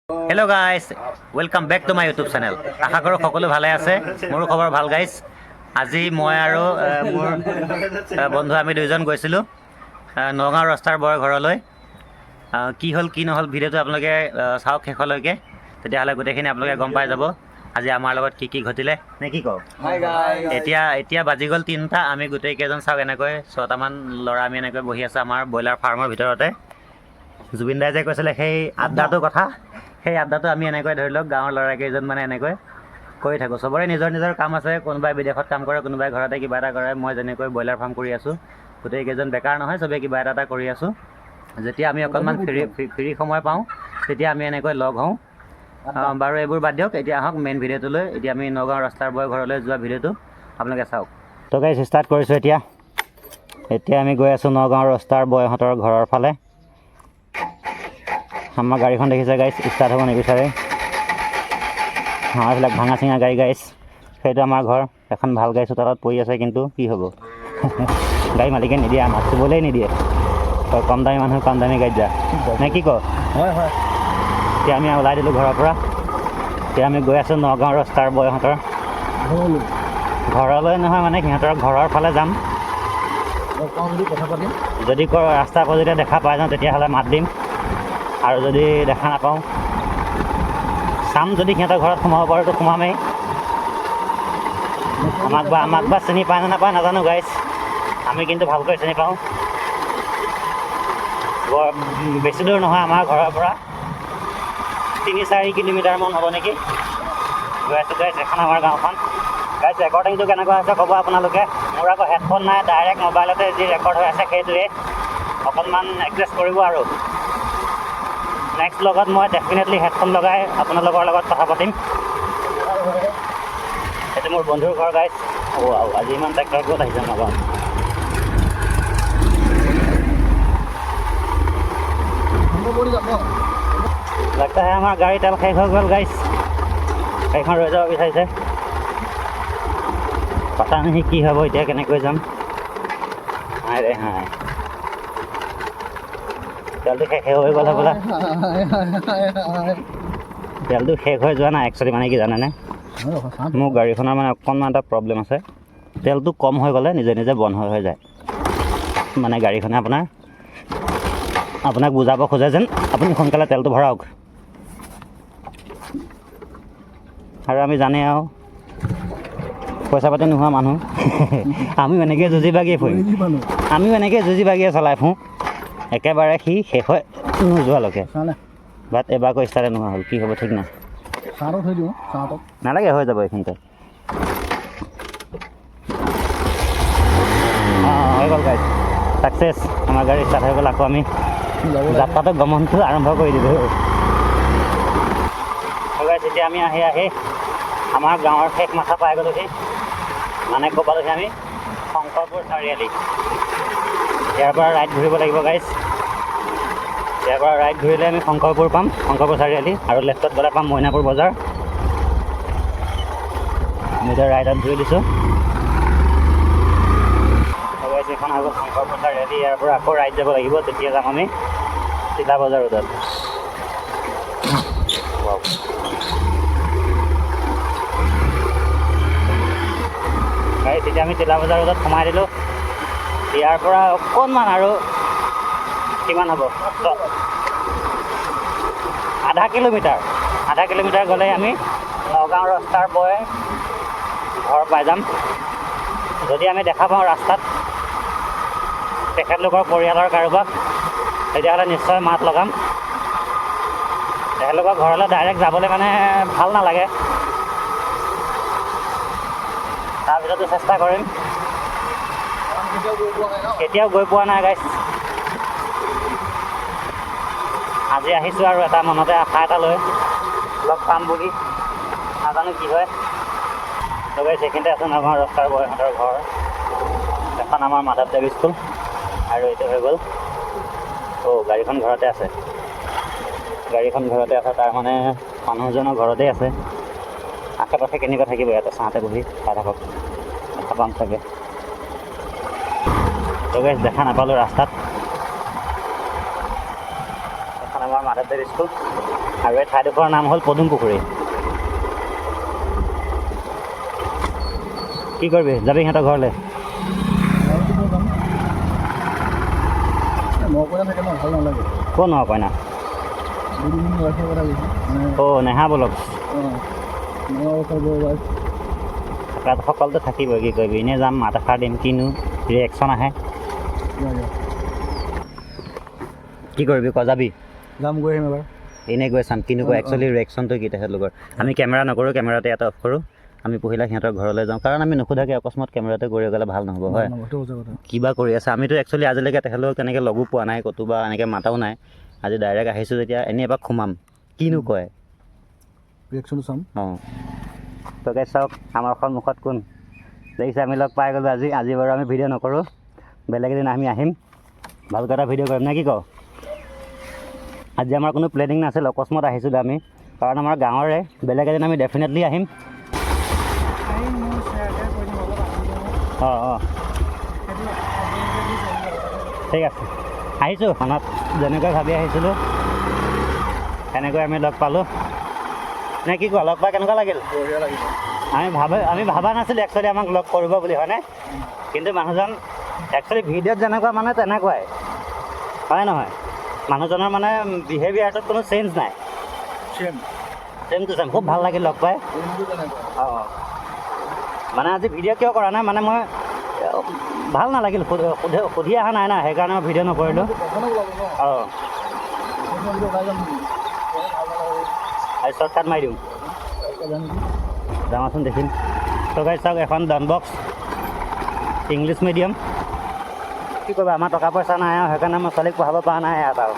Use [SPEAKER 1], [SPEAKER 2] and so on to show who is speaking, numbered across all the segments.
[SPEAKER 1] Hello guys, welcome back to my YouTube channel. আশা কৰোঁ সকলো ভালে আছে। মোৰো খবৰ ভাল গাইজ। আজি মই আৰু মোৰ বন্ধু আমি দুইজন গৈছিলোঁ নগাঁও ৰাস্তাৰ বৰ ঘৰলৈ। কি হ'ল কি নহ'ল ভিডিঅ'টো আপোনালোকে চাওক শেষলৈকে, তেতিয়াহ'লে গোটেইখিনি আপোনালোকে গম পাই যাব আজি আমাৰ লগত কি কি ঘটিলে, নে কি কওঁ?
[SPEAKER 2] Hi guys.
[SPEAKER 1] এতিয়া এতিয়া বাজি গ'ল 3টা। আমি গোটেইকেইজন, চাওক, এনেকৈ 6টামান ল'ৰা আমি এনেকৈ বহি আছোঁ আমাৰ ব্ৰইলাৰ ফাৰ্মৰ ভিতৰতে। জুবিন দাই যে কৈছিলে সেই আড্ডাটোৰ কথা, সেই আড্ডাটো আমি এনেকৈ ধৰি লওক গাঁৱৰ ল'ৰা কেইজন মানে এনেকৈ কৰি থাকোঁ। চবৰে নিজৰ নিজৰ কাম আছে। কোনোবাই বিদেশত কাম কৰে, কোনোবাই ঘৰতে কিবা এটা কৰে। মই যেনেকৈ ব্ৰইলাৰ ফাৰ্ম কৰি আছোঁ। গোটেইকেইজন বেকাৰ নহয়, চবেই কিবা এটা এটা কৰি আছোঁ। যেতিয়া আমি অকণমান ফ্ৰী ফ্ৰী সময় পাওঁ, তেতিয়া আমি এনেকৈ লগ হওঁ। বাৰু, এইবোৰ বাদ দিয়ক, এতিয়া আহক মেইন ভিডিঅ'টোলৈ। এতিয়া আমি নগাঁও ৰাস্তাৰ বয় ঘৰলৈ যোৱা ভিডিঅ'টো আপোনালোকে চাওক। তো গাইজ, ষ্টাৰ্ট কৰিছোঁ এতিয়া। এতিয়া আমি গৈ আছোঁ নগাঁও ৰাস্তাৰ বয়হঁতৰ ঘৰৰ ফালে। আমাৰ গাড়ীখন দেখিছে গাইজ, ষ্টাৰ্ট হ'ব নিবিচাৰে। আমাৰ এইবিলাক ভাঙা চিঙা গাড়ী গাইজ। সেইটো আমাৰ ঘৰ। এখন ভাল গাড়ী চোতালত পৰি আছে, কিন্তু কি হ'ব, গাড়ী মালিকে নিদিয়ে আমাক, চুবলৈই নিদিয়ে। তই কম দামী মানুহ, কম দামী গাড়ীত যা, নে কি ক?
[SPEAKER 2] হয় হয়।
[SPEAKER 1] এতিয়া আমি ওলাই দিলোঁ ঘৰৰ পৰা। এতিয়া আমি গৈ আছোঁ নগাঁও ৰাস্তাৰ বয়হঁতৰ ঘৰলৈ নহয়, মানে সিহঁতৰ ঘৰৰ ফালে যাম।
[SPEAKER 2] লগ পাওঁ যদি কথা পাতিম।
[SPEAKER 1] যদি ৰাস্তা পদূলিতে দেখা পাই যাওঁ, তেতিয়াহ'লে মাত দিম আৰু যদি দেখা নাপাওঁ, চাম, যদি সিহঁতৰ ঘৰত সোমাব পাৰোঁতো সোমামেই। আমাক বা চিনি পায় নে নাপায় নাজানো গাইজ, আমি কিন্তু ভালকৈ চিনি পাওঁ। বৰ বেছি দূৰ নহয় আমাৰ ঘৰৰ পৰা, 3-4 কিলোমিটাৰমান হ'ব নেকি। গৈ আছোঁ গাইজ। এখন আমাৰ গাঁওখন গাইজ। ৰেকৰ্ডিংটো কেনেকুৱা হৈছে ক'ব আপোনালোকে। মোৰ আকৌ হেডফোন নাই, ডাইৰেক্ট মোবাইলতে যি ৰেকৰ্ড হৈ আছে সেইটোৱে। অকণমান এডজাষ্ট কৰিব আৰু নেক্সট লগত মই ডেফিনেটলি হেডফোন লগাই আপোনালোকৰ লগত কথা পাতিম। এইটো মোৰ বন্ধুৰ ঘৰ গাইজ। অ' আৰু আজি ইমান ট্ৰেক্টৰ ক'ত আহিছে নগাঁৱত?
[SPEAKER 2] কৰি যাম ন।
[SPEAKER 1] लगता है আমাৰ গাড়ী তেল শেষ হৈ গ'ল গাইজ। গাড়ীখন ৰৈ যাব বিচাৰিছে। पता नहीं কি হ'ব এতিয়া, কেনেকৈ যাম। হায় ৰে হায়, তেলটো শেষ হৈ গ'ল হ'বলা। তেলটো শেষ হৈ যোৱা নাই একচুৱেলি। মানে কি জানেনে, মোৰ গাড়ীখনৰ মানে অকণমান এটা প্ৰব্লেম আছে। তেলটো কম হৈ গ'লে নিজে নিজে বন্ধ হৈ হৈ যায়। মানে গাড়ীখনে আপোনাক বুজাব খোজে যেন আপুনি সোনকালে তেলটো ভৰাওক। আৰু আমি জানে আৰু পইচা পাতি নোহোৱা মানুহ, আমিও এনেকৈ যুঁজি বাগিয়ে ফুৰিম। আমিও এনেকৈ যুঁজি বাগিয়ে চলাই ফুৰোঁ একেবাৰে সি শেষ হৈ নোযোৱালৈকে। বাট এবাৰ আকৌ ষ্টাৰ্টে নোহোৱা হ'ল, কি হ'ব ঠিক নাই।
[SPEAKER 2] চাহটো থৈ দিওঁ, চাহটো।
[SPEAKER 1] নালাগে, হৈ যাব এইখিনিতে। অঁ, হৈ গ'ল গাইজ, ছাকচেছ। আমাৰ গাড়ী ষ্টাৰ্ট হৈ গ'ল। আকৌ আমি যাত্ৰাটো, গমনটো আৰম্ভ কৰি দিলোঁ গাইজ। এতিয়া আমি আহি আহি আমাৰ গাঁৱৰ শেষ মাথা পাই গ'লোহি। মানে ক'ব পালোহি আমি শংকৰপুৰ চাৰিআলি। ইয়াৰ পৰা ৰাইট ঘূৰিব লাগিব গাইজ। ইয়াৰ পৰা ৰাইট ঘূৰিলে আমি শংকৰপুৰ পাম, শংকৰপুৰ চাৰিআলি, আৰু লেফ্টত গ'লে পাম মইনাপুৰ বজাৰ। আমি এতিয়া ৰাইটত ঘূৰি দিছোঁ গাইজ। এইখন হৈ গ'ল শংকৰপুৰ চাৰিআলি। ইয়াৰ পৰা আকৌ ৰাইট যাব লাগিব, তেতিয়া যাম আমি চিলা বজাৰ ৰোডত। Wow. Guys, এতিয়া আমি চিলা বজাৰ ৰোডত সোমাই দিলোঁ। ইয়াৰ পৰা অকণমান আৰু কিমান হ'ব, আধা কিলোমিটাৰ। আধা কিলোমিটাৰ গ'লে আমি নগাঁও ৰাস্তাৰ বয় ঘৰ পাই যাম। যদি আমি দেখা পাওঁ ৰাস্তাত তেখেতলোকৰ পৰিয়ালৰ কাৰোবাক, তেতিয়াহ'লে নিশ্চয় মাত লগাম। তেখেতলোকৰ ঘৰলৈ ডাইৰেক্ট যাবলৈ মানে ভাল নালাগে। তাৰপিছতো চেষ্টা কৰিম। কেতিয়াও গৈ পোৱা নাই গাইজ। আজি আহিছোঁ আৰু এটা মনতে আশা এটা লৈ, লগ পাম বুলি। নাজানো কি হয়। তো গাইজ, এইখিনিতে আছোঁ, নগাঁও ৰাস্তাৰ বয়হঁতৰ ঘৰ। এখন আমাৰ মাধৱদেৱ স্কুল আৰু এইটো হৈ গ'ল। অ', গাড়ীখন ঘৰতে আছে। গাড়ীখন ঘৰতে আছে, তাৰমানে মানুহজনৰ ঘৰতে আছে। আশে পাশে কেনেকুৱা থাকিব, ইয়াতে ছাঁতে বহি চাই থাকক, দেখা পাম চাগে। তো গাইজ, দেখা নাপালোঁ ৰাস্তাত। এখন আমাৰ মাধৱ মাধৱদেৱ স্কুল। আৰু এই ঠাইডোখৰৰ নাম হ'ল পদুম পুখুৰী। কি কৰিবি, যাবি সিহঁতৰ ঘৰলৈ?
[SPEAKER 2] যাম। নকইনা থাকে ন, ভাল নালাগে।
[SPEAKER 1] ক'ত নকইনা?
[SPEAKER 2] দুদিন ৱাইফৰ কথা কৈছোঁ মানে।
[SPEAKER 1] অ' নেহা বলক।
[SPEAKER 2] অঁ, নেহা ৱাইফ।
[SPEAKER 1] তাত সকলোতো থাকিবই। কি কৰিবি, এনেই যাম, মাত এষাৰ দিম, কিনো ৰিয়েকশ্যন আহে। কি কৰিবি ক, যাবি?
[SPEAKER 2] যাম, গৈ আহিম এবাৰ।
[SPEAKER 1] এনেই গৈ চাম কিনো কয়। একচুৱেলি ৰিয়েকশ্যনটো কি তেখেতলোকৰ। আমি কেমেৰা নকৰোঁ, কেমেৰাটো ইয়াতে অফ কৰোঁ। আমি পহিলা সিহঁতৰ ঘৰলৈ যাওঁ, কাৰণ আমি নোসোধাকৈ অকস্মাত কেমেৰাটো কৰি গ'লে ভাল নহ'ব, হয়?
[SPEAKER 2] সেইটো সঁচা কথা।
[SPEAKER 1] কিবা কৰি আছে। আমিতো একচুৱেলি আজিলৈকে তেখেতলোকক তেনেকৈ লগো পোৱা নাই ক'তো বা এনেকৈ মাতাও নাই। আজি ডাইৰেক্ট আহিছোঁ যেতিয়া এনেই এপাক সোমাম, কিনো কয়।
[SPEAKER 2] ৰিয়েকশ্যনটো চাম।
[SPEAKER 1] অঁ, তো গাইজ চাওক, আমাৰ সন্মুখত কোন দেখিছে? আমি লগ পাই গ'লোঁ আজি। আজি বাৰু আমি ভিডিঅ' নকৰোঁ, বেলেগ এদিন আমি আহিম, ভালকৈ এটা ভিডিঅ' কৰিম, নে কি কওঁ? আজি আমাৰ কোনো প্লেনিং নাছিল, অকস্মাত আহিছিলোঁ আমি, কাৰণ আমাৰ গাঁৱৰে। বেলেগ এদিন আমি ডেফিনেটলি আহিম। অঁ, ঠিক আছে, আহিছোঁ। মনত যেনেকৈ ভাবি আহিছিলোঁ সেনেকৈ আমি লগ পালোঁ, নে কি কোৱা? লগ পাই কেনেকুৱা লাগিল?
[SPEAKER 2] বঢ়িয়া লাগিছে।
[SPEAKER 1] আমি ভাবা নাছিলোঁ একচুৱেলি আমাক লগ কৰিব বুলি, হয়নে? কিন্তু মানুহজন একচুৱেলি ভিডিঅ'ত যেনেকুৱা মানে তেনেকুৱাই, হয় নহয়? মানুহজনৰ মানে বিহেভিয়াৰটোত কোনো চেঞ্জ নাই।
[SPEAKER 2] চেম।
[SPEAKER 1] Same to same. খুব ভাল লাগিল লগ পাই।
[SPEAKER 2] তেনেকুৱা।
[SPEAKER 1] অঁ, মানে আজি ভিডিঅ' কিয় কৰা নাই, মানে মই ভাল নালাগিল, সুধি অহা নাই না, সেইকাৰণে মই ভিডিঅ' নকৰিলোঁ।
[SPEAKER 2] কখনো ওলাব ন।
[SPEAKER 1] অঁ।
[SPEAKER 2] ওলাই যাম নেকি? ভাল নালাগে।
[SPEAKER 1] আজি শ্বৰ্টকাট মাৰি দিওঁ।
[SPEAKER 2] যাম নেকি?
[SPEAKER 1] যাওঁচোন, দেখিম। তো গাইজ চাওক, এখন ডন বস্কো ইংলিছ মিডিয়াম। কি কৰিবা, আমাৰ টকা পইচা নাই আৰু, সেইকাৰণে মই ছোৱালীক পঢ়াব পৰা নাই ইয়াত আৰু,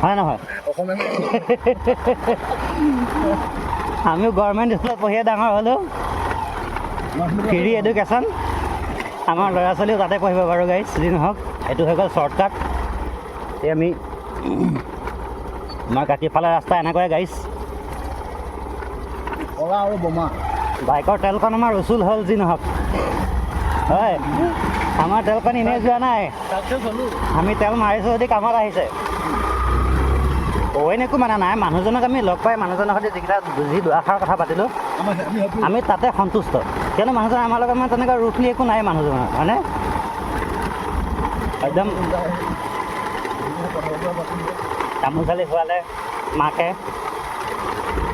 [SPEAKER 1] হয় নহয়?
[SPEAKER 2] অসমীয়া।
[SPEAKER 1] আমিও গভৰ্ণমেণ্ট স্কুলত পঢ়িয়ে ডাঙৰ হ'লোঁ। ফ্ৰী এডুকেশ্যন, আমাৰ ল'ৰা ছোৱালীও তাতে পঢ়িব বাৰু। গাইজ, যি নহওক, এইটো হৈ গ'ল শ্বৰ্টকাট। এই আমি আমাৰ কাকিফালে ৰাস্তা এনেকুৱাই গাইজ।
[SPEAKER 2] কলা আৰু বোমা।
[SPEAKER 1] বাইকৰ তেলখন আমাৰ উচুল হ'ল। যি নহওক, হয়, আমাৰ তেলখন এনেই যোৱা নাই।
[SPEAKER 2] চাকচেছ হ'লোঁ।
[SPEAKER 1] আমি তেল মাৰিছোঁ যদি কামত আহিছে। অইন একো মানে নাই, মানুহজনক আমি লগ পাই মানুহজনৰ সৈতে যিকেইটা যি দুআষাৰ কথা পাতিলোঁ,
[SPEAKER 2] আমাৰ আমি হেপী।
[SPEAKER 1] আমি তাতে সন্তুষ্ট। কিয়নো মানুহজন আমাৰ লগত মানে তেনেকুৱা ৰুফলি একো নাই মানুহজনৰ, হয়নে? একদম তামোল চালি খোৱালে মাকে,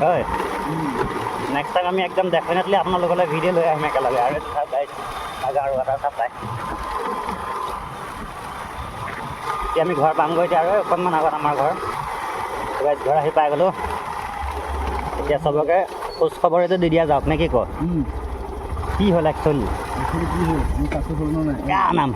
[SPEAKER 1] হয়। নেক্সট টাইম আমি একদম ডেফিনেটলি আপোনালোকলৈ ভিডিঅ' লৈ আহিম একেলগে। আৰু এইটো চাওক গাইজ, আৰু ৱাটাৰ চাপ্লাই। এতিয়া আমি ঘৰ পামগৈ এতিয়া আৰু অকণমান আগত আমাৰ ঘৰ। গাইজ, ঘৰ আহি পাই গ'লোঁ। এতিয়া চবকে খোজ খবৰ এইটো দি দিয়া যাওক, নে কি কয়? কি হ'ল একচুৱেলি?
[SPEAKER 2] কি হ'ল, আমি চাকচেছ হ'লো নে নাই?
[SPEAKER 1] নাম